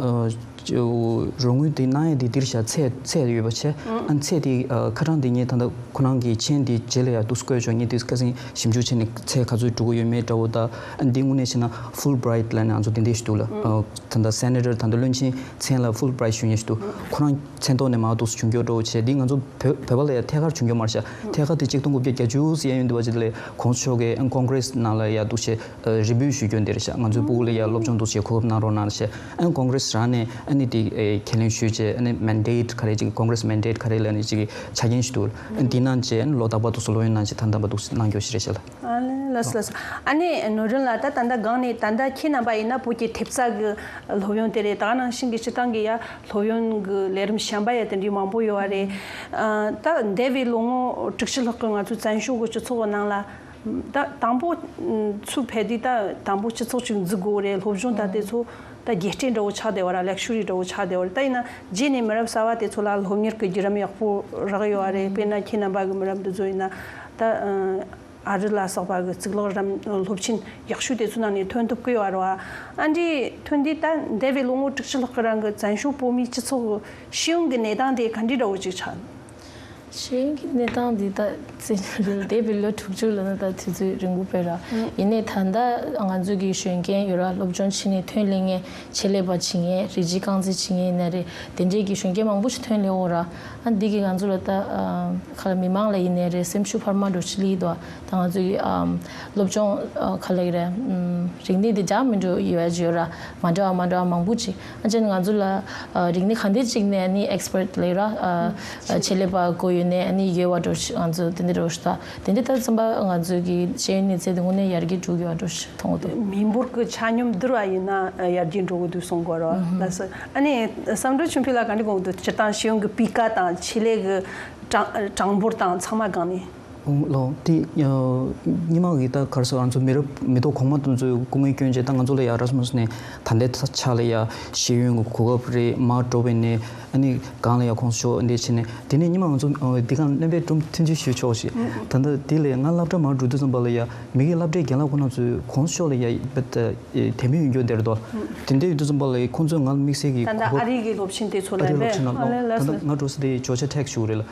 རོགས་དངུལ་དེ་གནང་ཡ་དེ་འདིར་བཞག་ཚད་ཚད་ཡོད་པ་བྱས། ཨ། ཚད་དེ། ཨ། ཁ་གྲངས་དེ་ངས་ད་ལྟ་ཁོ་རང་གི་མཆན་དེ་རྗེས་ལ་ཡ་འདུག་སེ་བཀོད་ཆོག་ངས་དེ་ཁ་སང་ཞིབ་འཇུག་བྱས་ནས་ཚད་ག་ཚོད་འགྲོ་གི་ཡོད་མེད་འདྲ་བོ། ད་ཨ་འདི་དངོས་གནས་བྱས་ན་Fulbright ལབ་ནས་ང་ཚོ་དེ་འདྲ་ཞིག་འདུག་ལ། ཨ། ད་ལྟ་སེ་ནེ་ཊར་ད་ལྟ་བློན་ཆེན་མཚན་ལ་Fulbright ཞུ་མཁན་ཞིག་འདུག་ཁོ་རང་མཚན་ཐོག་ནས་མར་འདུག་སེ་བྱུང་རྒྱུ་འདྲ་བོ་བྱས། འདི་ང་ཚོ་བོད་བོད་པ་ལ་ཡ་ཐད་ཀར་བྱུང་རྒྱུ་མ་རེད་ཤག་ཐད་ཀར་དེ་ཆིག་སྟོང་དགུ་བརྒྱ་བརྒྱད་ཅུ་ཟེར་ཡ་ཡོད་འདུག་བ། ཅིག་ལས་གོང་ས་མཆོག་གིས་ཨ་ཀོང་ཀྲེས་ནང་ལ་ཡ་འདུག་སེ། ཨ། རེ་འབོད་ཞུ་རྒྱུ་འདི་རེད་ཤག་ང་ཚོའི་སྤུ་གུ་ལ་ཡ་སློབ་སྦྱོང་འདུག་སེ་གོ་སྐབས་གནང་རོགས་གནང་ཟེར། ཨ་ནི་ཀོང་ཀྲེས་རང་ནས་ཨ་ནི་དེ། ཨེ། ཁས་ལེན་ཞུས་བྱས། ཨ་ནི་མན་ཌེཊ་ག་རེ་ཅིག་ཀོང་ཀྲེས་མན་ཌེཊ་ག་རེ་ལབ་ནས་ཅིག་གི་ཆ་རྐྱེན་ཞིག་འདུག་ཨ་ནི་དེ་གནང་བྱས། ཨ་ནི་ལོ་རྟག་པར་དུ་སློབ་ཡོན་གནང་བྱས། ད་ལྟ་བར་དུ་གནང་རྒྱུ་ཞིག་རེད་ཤག་ལ། ཨ་ལེ། ལགས་སོ། ལགས་སོ། ཨ་ནི་ནོར་སྒྲོན་ལགས། ད་ད་ལྟ་སྒང་ནས་ད་ལྟ་ཁྱེད་རྣམ་པ་ཡིན་ན་བོད་ཀྱི་ཐེབས་རྩ་གི་སློབ་ཡོན་དེ་རེད། ད་ག་ནང་བཞིན་གྱི་སྤྱིར་བཏང་གི་ཡ་སློབ་ཡོན་གྱི་ལས་རིམ་གཞན་པ་ཡ་དེ་འདྲའི་མང་པོ་ཡོད་པ་རེད། ཨ། ད་འདས་པའི་ལོ་ངོ་དྲུག་ཅུ་ལྷག་གི་ང་ཚོའི་བཙན་བྱོལ་གྱི་སྤྱི་ཚོགས་ནང་ལ། ད་དང་པོ་ཚུར་ཕེབས་དུས་ད་དང་པོ་སྤྱི་ཚོགས་ཅིག་འཛུགས་དགོས་རེད། སློབ་སྦྱོང་ད་དེ་ཚོ་ད་རྒྱལ་སྤྱི་འདྲ་བོ་ཆགས་བསྡད་པ་ར། ལེགས་ཤོས་རིགས་འདྲ་བོ་ཆགས་བསྡད་པ་རེད། ད་ཡིན་ན་རྗེས་ནས་མི་རབས་གསར་པ་དེ་ཚོ་ལ་སློབ་གཉེར་གྱི་བརྒྱུད་རིམ་ཡག་པོ་རག་ཡོད་པ་རེད། དཔེར་ན་ཁྱེད་རྣམ་པ་གི་མི་རབས་འདི་ཚོ་ཡིན་ན་ད། ཨ། ཨ་རི་ལ་སོགས་པ་གི་གཙུག་ལག་རམ་སློབ་ཆེན་ཡག་ཤོས་དེ་ཚོ་ནང་ནས་ཐོན་ཐུབ་ཀྱི་ཡོད་རེད་བ། ཨ་འདྲས་ཐོན་དུས་ད་འདས་པའི་ལོ་ངོ་དྲུག་ཅུ་ལྷག་གི་རིང་གི་བཙན་བྱོལ་བོད་མིའི་སྤྱི་ཚོགས་ཀྱི་ཤེས་ཡོན་གྱི་གནས་སྟངས་དེ་ག་འདྲས་འདྲ་བོ་ཅིག་ཆགས། ཤེས་ཡོན་གྱི་གནས་སྟངས་འདི་ད་བཙན་བྱོལ་འདས་པའི་ལོ་དྲུག་ཅུ་ལབ་ན་ད་དུས་ཚོད་རིང་པོ་དཔེ་ར། ཡིན་ནའི་ད་ལྟ་ང་ཚོ་གི་གཞོན་སྐྱེས་ཡོད་ར། སློབ་སྦྱོང་བྱས་ནས་ཐོན་སླེབས་མཁན། ཆེད་ལས་པ་བྱེད་མཁན། རིགས་གཅིག་རྐང་འཛིན་བྱེད་མཁན་ཡིན་ན་རེད། དེ་འདྲས་ཀྱི་གཞོན་སྐྱེས་མང་པོ་ཞིག་ཐོན་སླེབས་ཡོད་ར། ཨ། འདི་གིས་ང་ཚོ་ལ་ད། ཨ། ག་ལ། མི་མང་ལ་ཡིན་ནའི་རེད། སེམས་ཤུགས་འཕར་མ་འདྲ་བོ་ཞིག་སླེབས་འདུག་ད་ང་ཚོ་གི། ཨམ། སློབ་སྦྱོང་། ཨ། ག་ལ་ཡིན་རེད། ཨམ། རིག་གནས་དེ་འདྲ་མི་འདྲ་ཡོད་ཡོད་ར། མ་འདྲ་བ་མ་འདྲ་བ་མང་པོ་ཅིག་ཨ་ཅེ་ང་ཚོ་ལ། ཨ། རིག་གནས་ག་འདྲ་ཅིག་ནས་ནི་ཨེགས་པར་ཊི་ལབ་ར། ཨ། ཆེད་ལས་པ་དགོས་ཡོད་ནའི་ཨ་ནི་ཡོད་པ་འདྲ་བོ་ཞིག་ང་ཚོ་དེ་འདྲ་འདྲ་བོ་ཞིག་ད་དེ་འདྲ་ད་ཚང་མ་ང་ཚོ་གི་ཤེས་ཡོན་གནས་ཚད་དེ་དངོས་གནས་ཡར་རྒྱས་འགྲོ་གི་ཡོད་པ་འདྲ་བོ་ཞིག་མཐོང་གི་འདུག་མི་འབོར་གྱི་ཆ་སྙོམས་བསྡུར་བ་ཡིན་ན་ཡར་རྒྱས་འགྲོ་གི་འདུག་གསུང་གི་ཡོད་རེད་བ། ལགས་སོ། ཨ་ནི་བསམ་གྲུབ་ཆོས་འཕེལ་ལགས་ག་འདྲ་དགོངས་འདུག་སྤྱིར་བཏང་ཤེས་ཡོན་གྱི་སྤུས་ཀ་དང་ཆེད་ལས་ཀྱི་གྲངས་གྲངས་འབོར་དང་ཚང་མ་སྒང་ནས། ལོ་དེ་སྔོན་མ་གི་ད་ག་རེ་ཟེར། ང་ཚོ་མི་རབས་མི་ཐོག་གོང་མ་དེ་ཚོས་སྐུ་ངལ་བསྐྱོན་བྱས། ད་ང་ཚོ་ལ་ཡ་ར་སོང་ནས་ད་ལྟའི་ཆ་ལ་ཡ་ཤེས་ཡོན་གྱི་གོ་སྐབས་རེད། མར་འགྲོ་བའི་ནས་ཨ་ནི་གང་ལ་ཡ་གོང་ས་མཆོག་འདི་བྱས་ནས། དེ་ནས་སྔོན་མ་ང་ཚོ་འདི་ག་སྣོན་པའི་སྒྲུང་ཐུང་ཐུང་ཞུ་ཆོག་ཞིག་ད་ལྟ་དེ་ལས་ང་སློབ་གྲྭ་མར་འགྲོ་དུས་ཙམ་པ་ལ་ཡ་མི་གི་སློབ་གྲྭའི་རྒན་ལགས་ཁོ་རང་ཚོས་གོང་ས་མཆོག་ལ་ཡ་དད་མོས་ཡོད་རྒྱུ་དེ་རེད་དོ། དེ་འདྲ་ཡོད་དུས་ཙམ་པ་ལ་ཁོང་ཚོས་ང་ལ་དམིགས་བསལ་གྱི་ད་ལྟ་གོ་སྐབས། ཨ་རི་གི་སློབ་ཆེན་དེ་ཚོ་ཨ་ལ་རིའི་སློབ་ཆེན་ནང་། ཨ་ལ་ད་ལྟ་ལ་ང་འགྲོ་ས་དེ་ཇོར་ཇ་ཊེག་ཞུ་གི་རེད་ལ།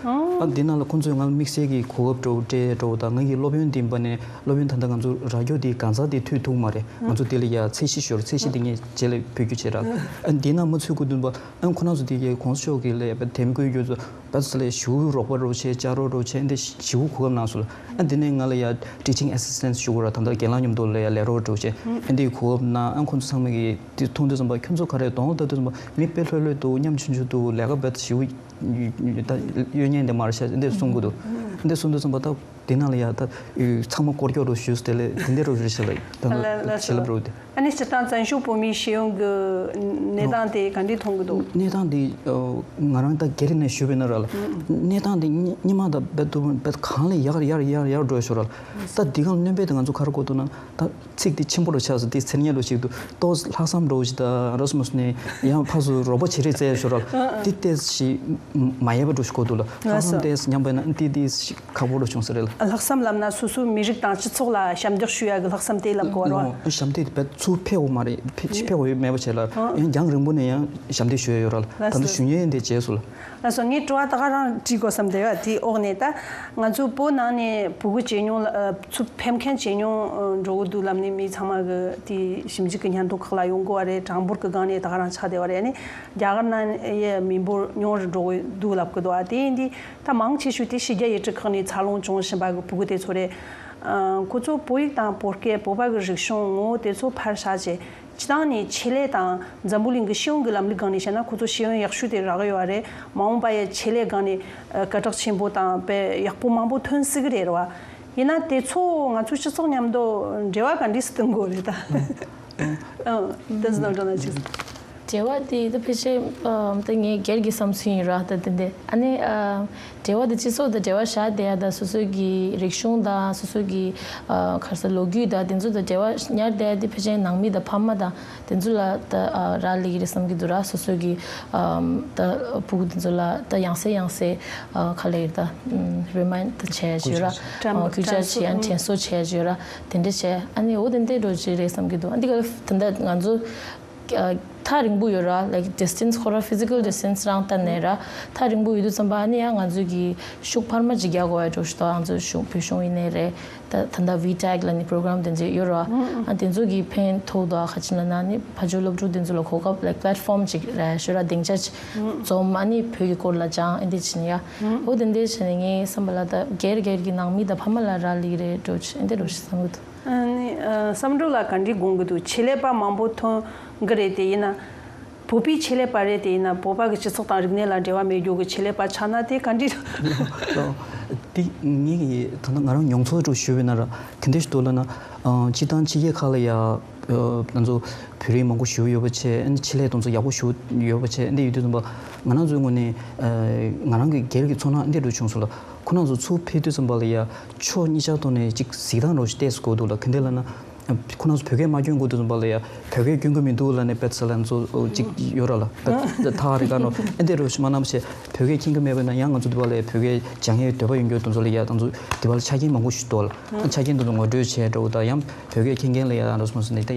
ཨ་འདི་ནང་ལ་ཁོང་ཚོས་ང་ལ་དམིགས་བསལ་གྱི་གོ་སྐབས་འདྲ་བོ་སྤྲད་འགྲོ་བ་དང་། ང་གི་སློབ་ཡོན་དེ་ཡིན་པ་ནས། སློབ་ཡོན་ད་ལྟ་ང་ཚོ་རག་རྒྱུ་དེ་གང་ཟག་དེ་མཐུད་ཐུབ་མ་རེད། ང་ཚོ་དེ་ལ་ཡ་ཚད་གཞི་ཞུ་ར། ཚད་གཞི་དེ་ངས་རྗེས་ལ་འབུལ་རྒྱུ་བྱེད་ར། ཨ་འདི་ནང་མ་ཚུད་གོ་དུས་པ། ཨ་ཁོ་རང་ཚོ་དེ་གའི་གོང་ས་མཆོག་གི་ལ་ཡ་དད་མོས་ཡོད་ཚོ། བ་ཚོ་ལ་ཞུ་རོགས་པ་རོགས་བྱས། བཅར་རོགས་རོགས་བྱས། འདི་ཞུ་གོ་སྐབས་གནང་སོང་ལ། ཨ་འདི་ནས་ང་ལ་ཡ་teaching assistant ཞུ་གོ་ར། ད་ལྟ་རྒན་ལགས་མཉམ་དུ་ལ་ཡ་ལས་རོགས་རོགས་བྱས། ཨ་འདི་གོ་སྐབས་གནང་། ཨ་ཁོང་ཚོ་ཚང་མ་གིས་དེ་མཐོང་དུས་ཙམ་པ། ཁྱོད་ཚོ་ག་རེ་གདོང་ལ་ལྟ་དུས་ཙམ་པ་མི་དཔེ་ལྷོད་ལྷོད་འདུག། ཉམ་ཆུང་ཆུང་འདུག། ལས་ཀ་བེད་ཞུ་ད་གཡོལ་མཁན་དེ་མ་རེད་ཤག་འདི་གསུང་གི་འདུག། འདི་གསུང་དུས་ཙམ་པ་ད། དེ་ནང་ལ་ཡ་ད་ཚང་མ་སྐོར་སྐྱོད་རོགས་ཞུས། དེ་ལས་དེ་འདྲ་རོགས་རེད་ཤག་ལ། ད་ལ་ལ་བྱིན་རླབས་རོགས་དེ། ཨ་ནི་སྤྱིར་བཏང་བཙན་བྱོལ་བོད་མིའི་ཤེས་ཡོན་གྱི་གནས་སྟངས་དེ་ག་འདྲས་མཐོང་གི་འདུག། གནས་སྟངས་དེ་ང་རང་ད་སྒེར་ནས་ཞུས་པ་ཡིན་ན་ར་ལ། གནས་སྟངས་དེ་སྔོན་མ་དང་རྦད་དེ་རྦད་གང་ལས་ཡག་ཡག་ཡག་ཡག་འགྲོ་ཤག་ར་ལ། ད་འདི་ག་སྣོན་པ་དེ་ང་ཚོ་ག་རེ་དགོས་འདུག་ན། ད་ཚིག་དེ་ཆེན་པོ་རུ་ཆགས་སོང་། དེ་མཚན་སྙན་རུ་ཞིག་འདུག། ཏོག་ཙམ་ལྷག་བསམ་འདྲ་བོ་ཞིག་དང་ར་སོང་ནས་ཡང་ཕར་ཚུར་རོགས་པ་བྱེད་རེས་བྱས་ཤག་ར་ལ། དེ་ཏོག་ཙམ་ཞིག་མ་ཡལ་བ་འདྲ་བོ་ཞིག་དགོས་འདུག་ལ། ལྷག་བསམ་ཏོག་ཙམ་ཉམས་པ་ཡིན་ན་དེ་དེ་ཁག་པོ་རུ་བྱུང་ས་རེད་ལ། ལྷག་བསམ་ལབ་ན་སོ་སོའི་མི་རིགས་དང་སྤྱི་ཚོགས་ལ་ཞབས་འདེགས་ཞུ་ཡ་གི་ལྷག་བསམ་དེ་ལབ་དགོས་པ་རེད་བ། ཨོ། ཞབས་འདེགས་དེ་ཚུར་ཕེབས་ཡོད་མ་རེད། ཕེབས་ཕེབས་ཡོད་མེད་པ་བྱས་ལ། ཨོ། ཡང་རྒྱང་རིང་པོ་ནས་ཡང་ཞབས་འདེགས་ཞུ་ཡ་ཡོད་ར་ལ། ལགས་ད་ལྟ་སོ། ཞུ་ཉན་དེ་བྱས་སོང་ལ། ལགས་སོ། ངས་དྲི་བ་ད་ག་རང་དྲི་དགོས་བསམ་བསྡད་ཡོད། དེའི་འོག་ནས་ད་ང་ཚོ་བོད་ནང་ནས་ཕྲུ་གུ་བྱེད་མྱོང་ལ། ཨ། ཚུར་ཕེབས་མཁན་བྱེད་མྱོང་འགྲོ་གི་འདུག་ལབ་ནས་མི་ཚང་མ་གི་དེ་ཞིབ་འཇུག་གི་སྙན་ཐོ་ཁག་ལ་ཡོང་གི་བ་རེད། གྲངས་འབོར་གི་སྒང་ནས་ད་ག་རང་ཆགས་བསྡད་པ་རེད། ཨ་ནི་རྒྱ་གར་ནང་ཡ་མི་འབོར་ཉུང་རུ་འགྲོ་གི་འདུག་ལབ་གི་འདུག། ཨ། དེ་ཡིན་དུས་ད་མང་ཆེ་ཤོས་དེ་ཕྱི་རྒྱལ་ཡུལ་གྲུ་ཁག་ནས་འཚར་ལོངས་བྱུང་བཞིན་པ་གི་ཕྲུ་གུ་དེ་ཚོ་རེད། ཨ། ཁོ་ཚོ་བོད་ཡིག་དང་བོད་སྐད། བོད་པ་གི་རིག་གཞུང་ངོ་བོ་དེ་ཚོ་ཕར་བཞག་བྱས། སྤྱིར་བཏང་ནས་ཆེད་ལས་དང་འཛམ་བུ་གླིང་གི་ཤེས་ཡོན་གྱི་ལམ་ལུགས་སྒང་ནས་བཤད་ན། ཁོ་ཚོ་ཤེས་ཡོན་ཡག་ཤོས་དེ་རག་ཡོད་རེད། མ་འོངས་པ་ཡ་ཆེད་ལས་སྒང་ནས་སྐད་གྲགས་ཆེན་པོ་དང་དཔེ་ཡག་པོ་མང་པོ་ཐོན་སྲིད་ཀྱི་རེད་བ། ཡིན་ན་དེ་ཚོ་ང་ཚོའི་སྤྱི་ཚོགས་མཉམ་དུ་འབྲེལ་བ་ག་འདྲས་སེ་བསྟུན་དགོས་རེད་ད། ཨང་། དེ་ཚོ་ནང་དྲངས་ན་ཅིག། འབྲེལ་བ་དེ་ད་ཕལ་ཆེར། ཨ། ད་ངའི་སྒེར་གྱི་བསམ་ཚུལ་ཡིན་ར། ད་དེ་འདྲ། ཨ་ནི། ཨ། འབྲེལ་བ་དེ་སྤྱི་ཚོགས་དང་འབྲེལ་བ་བཞག་བསྡད་ཡ་དང་། སོ་སོའི་གི་རིག་གཞུང་དང་། སོ་སོའི་གི། ཨ། ག་རེ་ཟེར། ལོ་རྒྱུས་དང་དེ་ཚོ་དང་འབྲེལ་བ་ཉར་བསྡད་ཡ་དེ་ཕལ་ཆེར་ནང་མི་དང་ཕ་མ་དང་དེ་ཚོ་ལ་ད། ཨ། རག་ལས་ཀྱི་རེད་བསམ་གྱི་འདུག་ར། སོ་སོའི་གི། ཨ། ད་ཕྲུ་གུ་དེ་ཚོ་ལ་ད་ཡང་སེ་ཡང་སེ། ཨ། ག་རེ་ལབ་ཡ་རེད་ད། ཨམ། རི་མའིན་ཌ་བྱས་བྱས་ར། དྲན། ཨ། ཁུལ་ཆ་དྲན་གསོ། བྱས། ཨ། དྲན་གསོ་བྱས་བྱས་ར། དེ་འདྲ་བྱས། ཨ་ནི་འོ་དེ་འདྲ་འགྲོ་གི་རེད་བསམ་གྱི་འདུག། ཨ། འདི་ག་ད་ལྟ་ང་ཚོ། ཨ། ཐག་རིང་པོ་ཡོད་ར། ལའིཀ་ཌི་སི་ཊེན་སི། ཁོ་རང་ཕི་ཟི་ཀལ་ཌི་སི་ཊེན་སི་རང་ལྟར་ནས་ར། ཐག་རིང་པོ་ཡོད་དུས་ཙམ་པ། ཨ་ནི་ཡང་ང་ཚོས་ཀྱི་ཤུགས་འཕར་མ་ཅིག་རྒྱག་དགོས་ཡ་འགྲོ་ཞིག་ད། ང་ཚོའི་གཞུང་། བོད་གཞུང་ཡིན་ནའི་རེད། ད་ད་ལྟ་ཝི་ཊེག་ལབ་ནི་པོ་རོ་གྷ་རམ་དེ་ཚོ་ཡོད་ར། ཨ། དེ་ཚོ་གི་ཕན་ཐོགས་འདུག་ག་ཅི་ལབ་ན། ཨ་ནི་ཕར་ཕྱོགས་སློབ་ཕྲུག་དེ་ཚོ་ལ་གོ་སྐབས། ལའིཀ་པེ་ལེ་ཊི་ཕོམ་ཅིག་ར་ཞུ་ར། སྡིངས་ཆ་ཅིག་འཛོམས། ཨ་ནི་བོད་ཀྱི་སྐོར་ལ་སྦྱང་། ཨེ་འདི་བྱེད་ཡ། འོ་དེ་འདྲ་བྱས་ནས་ངའི་བསམ་པ་ལ་ད་སྒེར་སྒེར་གྱི་ནང་མི་དང་ཕ་མ་ལ་རག་ལས་ཀྱི་རེད་འགྲོ། ཨེ་འདི་འགྲོ་ཞིག་བསམ་གྱི་འདུག། ཨ་ནི། ཨ། བསམ་གྲུབ་ལགས་ག་འདྲས་དགོངས་ཀྱི་འདུག། ཆེད་ལས་པ་མང་པོ་ཐོན་གྱི་རེད། དེ་ཡིན་ན་བོད་པའི་ཆེད་ལས་པ་རེད། དེ་ཡིན་ན་བོད་པ་གི་སྤྱི་ཚོགས་དང་རིག་གནས་ལ་འབྲེལ་བ་མེད་རྒྱུ་གི་ཆེད་ལས་པ་ཆགས་ན་དེ་ག་འདྲས། ལགས། དེ་ངས་ཀྱི་ད་ལྟ་ང་རང་མྱོང་ཚོར་དུ་ཞུས་པ་ཡིན་ན་ར། ག་འདྲས་ཞིག་འདུག་ལབ་ན། ཨ། སྤྱིར་བཏང་ཕྱི་རྒྱལ་ཁག་ལ་ཡ། ཨ། ང་ཚོ་བོད་རིགས་མང་པོ་བཞུགས་ཡོད་པ་བྱས། ཨ་ནི་ཆེད་ལས་དེ་ཚོ་ཡག་པོ་ཞིག་ཡོད་པ་བྱས། ཨ་ནི་དེ་ཡོད་དུས་ཙམ་པ་ང་རང་ཚོའི་ངོས་ནས། ཨ། ང་རང་གི་སྒེར་གྱི་ཚོར་སྣང་ཨ་འདྲས་འདྲ་བྱུང་སོང་ལ། ཁོ་རང་ཚོ་ཚུར་ཕེབས་དུས་ཙམ་པ་ལ་ཡ་ཕྱོགས་གཉིས་ཆ་ཐོག་ནས་ཅིག་གཟིགས་སྟངས་རོ་ཞིག་ཏོག་ཙམ་དགོས་འདུག་ལ། ག་འདྲས་ལབ་ན། ཁོ་རང་ཚོ་བོད་སྐད་མ་སྐྱོན་དགོས་དུས་ཙམ་པ་ལ་ཡ་བོད་སྐད་སྐྱོན་གྱི་མི་འདུག་ལབ་ནས་དཔེ་ཚ་ལ་ཚོ་ཅིག་ཡོད་ར་ལ། དཔེ་ཐག་རེ་ག་ནོ་ཨེ་འདྲ་རོ་ཞིག་མ་གནང་བ་བྱས། བོད་སྐད་མཁྱེན་གྱི་མེད་པ་ན་ཡང་ང་ཚོ་འདི་པ་ལ་བོད་སྐད་སྦྱང་ཡས་འདོད་པ་ཡོད་མཁན་དེ་ཚོ་ལ་ཡ་ང་ཚོ་འདི་པ་ལ་ཆ་རྐྱེན་མང་པོ་ཞིག་འདུག་ལ། ཆ་རྐྱེན་དེ་ཚོ་ངོ་སྤྲོད་བྱས་འགྲོ་དང་། ཡང་བོད་སྐད་མཁྱེན་མཁན་ལ་ཡ་ང་ཚོ་སོང་ཟིན་ནས་ད་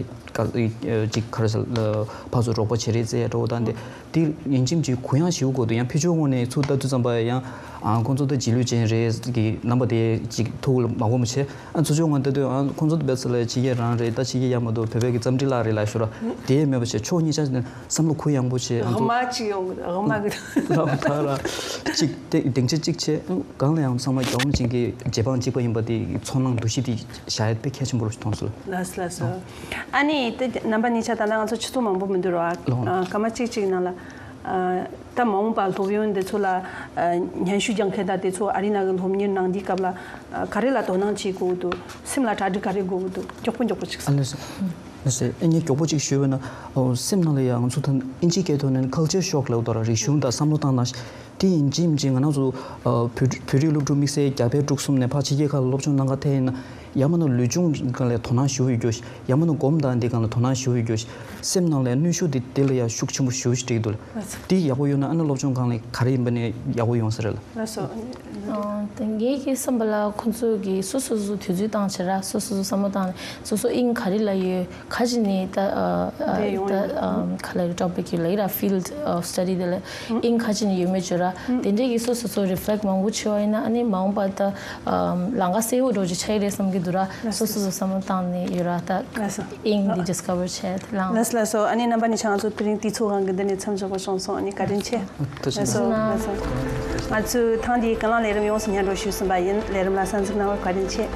ཅིག་ག་རེ་ཟེར་ལ། ཕར་ཚུར་རོགས་པ་བྱེད་རེས་བྱས་འགྲོ་དང་། དེ་དེ་ཡིན་གཅིག་མིན་གཅིག་གུ་ཡངས་ཞིག་དགོས་འདུག། ཡང་ཕྱི་ཕྱོགས་ངོས་ནས་ཚུར་ལྟ་དུས་ཙམ་པ་ཡང་། ཨ། ཁོང་ཚོ་ད་རྗེས་ལུས་ཅན་རེད་གི་རྣམ་པ་དེ་ཅིག་ཐུགས་ལ་མ་དགོངས་པ་བྱས། ཨ། ཚུར་ཕྱོགས་ངོས་ལྟ་དུས། ཨ། ཁོང་ཚོ་ད་དཔེ་ཚ་ལ་ཕྱི་རྒྱལ་རང་རེད། ད་ཕྱི་རྒྱལ་ཡ་མ་གཏོགས་བོད་པའི་གི་རྩོམ་སྒྲིག་ལགས་རེད་ལབ་ཞུ་ར། དེ་མེད་པ་བྱས། ཕྱོགས་གཉིས་ཆ་བསམ་བློ་གུ་ཡངས་པོ་བྱས། ཨ། ཚོ་དབུ་མ་ཅིག་ཡོང་གི་འདུག། དབུ་མ་གི་ལགས་ད་ར་ཅིག་སྡིངས་ཆ་གཅིག་བྱས། གང་ལ་ཡང་ཚང་མ་རྒྱལ་བ་རིན་པོ་ཆེ་གི་རྗེ་འབངས་གཅིག་པ་ཡིན་པ་དེ་ཚོར་སྣང་འདུ་ཤེས་དེ་བཞག་ཡ་དཔེ་གལ་ཆེན་པོ་རུ་མཐོང་སོང་། ལགས་སོ། ལགས་སོ། ཨ་ནི་དེ་རྣམ་པ་གཉིས་ཆ་ད་ལྟ་ང་ཚོ་ཆུ་ཚོད་མང་པོ་མི་འདུག་ར། ལགས། ཨ། སྐར་མ་གཅིག་གཅིག་ནང་ལ། ཨ། ད་མ་འོངས་པ་སློབ་ཡོན་དེ་ཚོ་ལ། ཨ། སྙན་ཞུ་རྒྱག་མཁན་དང་དེ་ཚོ་ཨ་རི་ནང་གི་སློབ་གཉེར་གནང་དུས་སྐབས་ལ། ཨ། ག་རེ་ལ་དོ་སྣང་བྱེད་དགོས་འདུག། སེམས་ལ་གྲ་སྒྲིག་ག་རེ་དགོས་འདུག། མགྱོགས་པོ་མགྱོགས་པོ་ཅིག་ཨ། ལགས་སོ། ལགས་སོ། ཨ་ནི་མགྱོགས་པོ་གཅིག་ཞུས་པ་ན། ཨོ། སེམས་ནང་ལ་ཡང་ང་ཚོ་ད་ཨིན་ཇིའི་སྐད་ཐོག་ནས་ཁལ་ཅར་ཤོག་ལབ་དོ་ར། རིག་གཞུང་དང་བསམ་བློ་བཏང་ན། དེ་ཡིན་གཅིག་མིན་གཅིག་ང་རང་ཚོ་ཨ་བོད་བོད་རིགས་སློབ་ཕྲུག་དམིགས་བསལ་རྒྱ་བལ་འབྲུག་གསུམ་ནས་ཕར་ཕྱི་རྒྱལ་ཁག་ལ་སློབ་སྦྱོང་གནང་ག་ཐད་ཡིན་ན། ཡང་མིན་ན་ལུས་སྦྱོང་སྒང་ལ་དོ་སྣང་ཞུ་ཡོད་རྒྱུ་ཞིག་ཡང་མིན་ན་སྒོམ་དང་འདི་སྒང་ལ་དོ་སྣང་ཞུ་ཡོད་རྒྱུ་ཞིག་སེམས་ནང་ལ་ནུས་ཤུགས་དེ་དེ་ལ་ཡང་ཤུགས་ཆེན་པོ་ཞུ་ཞིག་སྤྲད་འདུག་ལ། དེ་ཡག་པོ་ཡོད་ན་ཨ་ནི་སློབ་སྦྱོང་སྒང་ལ་ག་རེ་ཡིན་པ་ནས་ཡག་པོ་ཡོང་ས་རེད་ལ། ལགས་སོ། ཨ། ད་ངེད་ཀྱི་བསམ་པ་ལ་ཁོང་ཚོ་གིས་སོ་སོ་སོ་དུས་ཚོད་བཏང་བྱས་ར། སོ་སོ་སོ་བསམ་བློ་བཏང་ནས་སོ་སོ་དབྱིངས་ག་རེ་ལ་ཡོད། ག་ཅི་ནས་ད་ཨ་ཨ་བསྡད་ཡོང་ད་ཡོད། ཨམ་ག་ལ་ཡོད། ཊོ་པིག་གི་ལ་ཡིན་ར། ཕིལ་ཌི་ཨོཕ་སི་ཊ་ཌི་དེ་ལ་དབྱིངས་ག་ཅི་ནས་ཡོད་མེད་བརྗོད་ར། དེ་འདྲས་ཀྱི་སོ་སོ་སོ་རི་ཕི་ལེག་ཊི་མང་པོ་བྱས་པ་ཡིན་ན་ཨ་ནི་མ་འོངས་པ་ད་ཨམ་ལམ་ཁ་གསལ་པོ་འདྲ་ཅིག་ཆགས་ཀྱི་རེད་བསམ་གྱི་འདུག་ར། ལགས་སོ། སོ་སོ་སོ་བསམ་བློ་བཏང་ནས་ཡོད་ར། ད་ལགས་སོ། དབྱིངས་འདི་ཌིས་ཁ་བར་བྱས་ལམ། ལགས་སོ། ལགས་སོ། ཨ་ནི་རྣམ་པ་གཉིས་ཆ་ང་ཚོ་དེ་རིང་དུས་ཚོད་གང་གི་འདི་ནས་མཚམས་འཇོག་པ་བྱུང་སོང་། ཨ་ནི་བཀའ་དྲིན་ཆེ། ཐུགས་རྗེ་ཆེ། ལགས་སོ། ལགས་སོ། ང་ཚོས་ཐེངས་འདིའི་ཀུན་གླེང་ལས་རིམ་ཡོངས་སུ་སྙན་སྒྲོན་ཞུས་ཟིན་པ་ཡིན། ལས་རིམ་ལ་གསན་གཟིགས་གནང་བར་བཀའ་དྲིན་ཆེ།